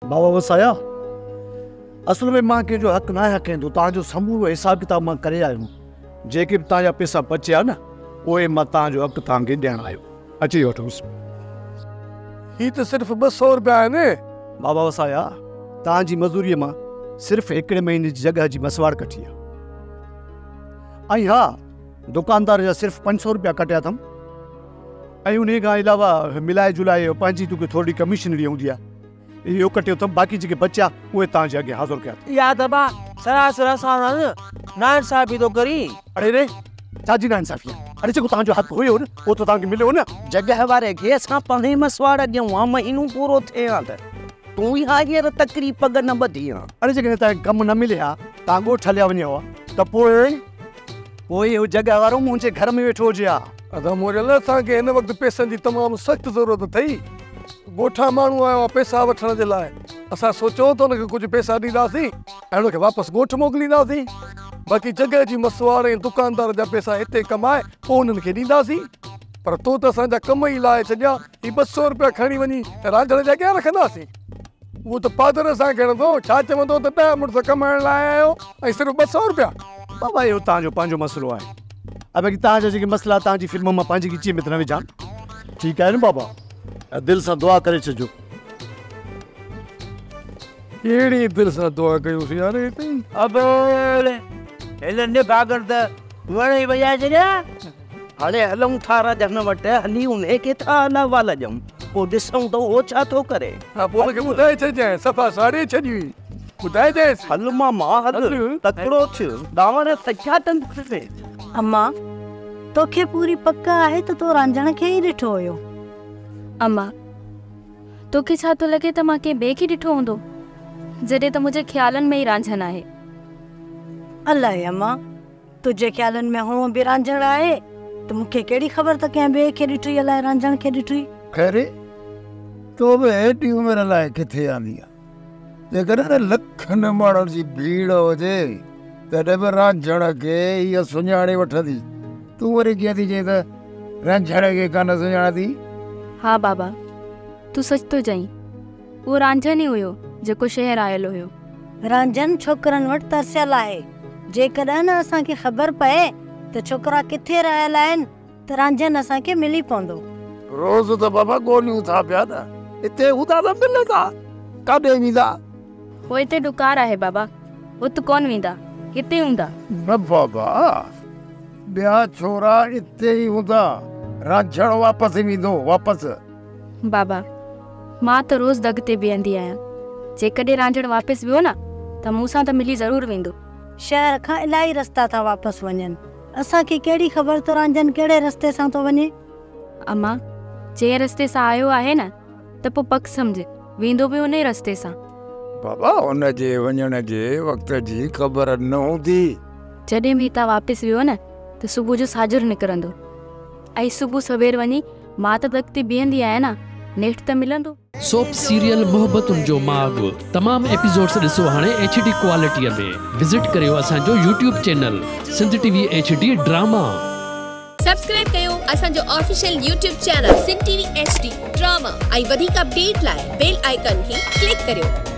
بابا وسايا، اصل ۾ مان ڪنهن جو حق ناهيان کائيندو، توهان جو سمورو حساب ڪتاب مان ڪري آيو آهيان. جيڪي به توهان جا پئسا بچيا نه، اهي مان توهان جو حق توهان کي ڏيڻ آيو. اچي وٺو. هي ته صرف 200 رپيا آهن. بابا وسايا، توهان جي مزوريء مان صرف هڪڙي مهيني جي جڳهه جي مسواڙ ڪٽي آهي. ۽ ها، دڪاندار جا صرف 500 رپيا ڪٽيا اٿم. ۽ انهيء کان علاوه ملائي جلائي پنهنجي توکي ٿورڙي ڪميشن ڏيڻي هوندي آهي. اهو ڪٽيو اٿم، باقي جيڪي بچيا اهي توهان جي اڳيان حاضر ڪيا اٿم. اها ته با سراسر اسان سان ناانصافي ٿو ڪرين. اڙي ري، ڇا جي ناانصافي آهي؟ اڙي جيڪو توهان جو حق هيو نه، اهو ته توهان کي مليو نه. جڳهه واري کي اسان پاڻهي مسواڙ ڏيون ها، مهينو پورو ٿئي ها ته تون اها هينئر تڪڙي پڳ نه ٻڌي ها. اڙي جيڪڏهن توهان کي ڪم نه ملي ها، توهان ڳوٺ هليا وڃو ها ته پوء؟ پوء اهو جڳهه وارو منهنجي گهر ۾ ويٺو هجي ها. ادا موريل، اسان کي هن وقت پئسن جي تمام سخت ضرورت اٿئي. ڳوٺان ماڻهو آيو آهي پئسا وٺڻ جي لاء. اسان سوچيو ته هن کي ڪجهه پئسا ڏينداسين ۽ هن کي واپس ڳوٺ موڪلينداسين. باقي جڳهه جي مسواڙ ۽ دڪاندار جا پئسا هتي ڪمائي پوء انهن کي ڏينداسين. پر تو ته اسان جا ڪم ئي لاهي ڇڏيا. هي 200 رپيا کڻي وڃي رانجهڻ جي اڳيان رکنداسين. اهو ته پادر اسان کي هڻندو. ڇا چوندو ته 10 مڙس ڪمائڻ لاء آيا آهيو ۽ صرف 200 رپيا. بابا اهو توهان جو پنهنجو مسئلو آهي. ۽ باقي توهان جا جيڪي مسئلا توهان جي فلم مان پنهنجي ڳچيء ۾ ته نه وجهان. ٺيڪ آهي نه بابا. دل سان دعا ڪري ڇڏجو. ڪهڙي دل سان دعا ڪيوسين يار هتي. ابي هن نڀاڳن ته وڻ ئي وڄائي ڇڏيا. هاڻي هلون ٿا راڄن وٽ، هلي انهي کي ٿا حال احوال ڏيون، پوء ڏسون ته اهو ڇا ٿو ڪري. ها پوء ان کي ٻڌائي ڇڏجانء، صفا ساڙي ڇڏيوئي، ٻڌائجانئس. هل ماما هل، تڪڙو ٿيو، ڏانوڻ سڄا ڏند ڦري. اما، توکي پوري پڪ آهي ته تو رانجهڻ کي ئي ڏٺو هيو؟ اما، توکي ڇا ٿو لڳي ته مان ڪنهن ٻئي کي ڏٺو هوندو، جڏهن ته منهنجي خيالن ۾ ئي رانجهن آهي. الائي اما، تنهنجي خيالن ۾ هونء به رانجهڻ آهي ته مون کي ڪهڙي خبر ته ڪنهن ٻئي کي ڏٺوئي الائي رانجهڻ کي ڏٺوئي. خيري، تو به هيڏي عمر لاء ڪٿي آندي آ؟ جيڪڏهن لکن ماڻهن جي ڀيڙ هجي تڏهن به رانجهڻ کي هيء سڃاڻي وٺندي. تون وري ڪيئن ٿي چئين ته رانجهڻ کي ڪانه سڃاڻندي؟ ها بابا، تون سچ ٿو چئين. اهو رانجهن ئي هيو جيڪو شهر آيل هيو. رانجهن ڇوڪرن وٽ ترسيل آهي. جيڪڏهن نه اسان کي خبر پئي ته ڇوڪرا ڪٿي رهيل آهن ته رانجهن اسان کي ملي پوندو. روز ته بابا ڳوليون ٿا پيا نه اتي هوندا ته ملندا، ڪاڏي ويندا؟ پوء هتي ڏڪار آهي بابا، ات ڪونه ويندا، هتي هوندا. نه بابا، ٻيا ڇورا اتي ئي هوندا، رانجهڻ واپس ويندو، واپس. بابا، مان ته روز دڳ تي بيهندي آهيان، جيڪڏهن رانجهڻ واپس ويو نه ته مون سان ته ملي ضرور ويندو. شهر کان الاهي رستا ٿا واپس وڃن، اسان کي ڪهڙي خبر ته رانجهن ڪهڙي رستي سان ٿو وڃي. اما، جنهن رستي سان آيو آهي نه ته پوء پڪ سمجهه ويندو به انهي رستي سان. بابا، ان جي وڃڻ جي وقت جي خبر نه هوندي. جڏهن به هتان واپس ويو نه ته صبح جو ساجهر نڪرندو ۽ صبح سوير وڃي مان ته دڳ تي بيهندي آهيان نه، نيٺ ته ملندو. سوپ سيريل محبتن جو ماڳ تمام ايپيسوڊس ڏسو هاڻي ايڇ ڊي ڪوالٽي ۾ وزٽ ڪريو اسان جو YouTube channel Sindh T V H D drama. Subscribe ڪيو اسان جو official YouTube channel Sindh T V H D drama ۽ وڌيڪ اپڊيٽ لاء بيل آئيڪان کي ڪلڪ ڪريو.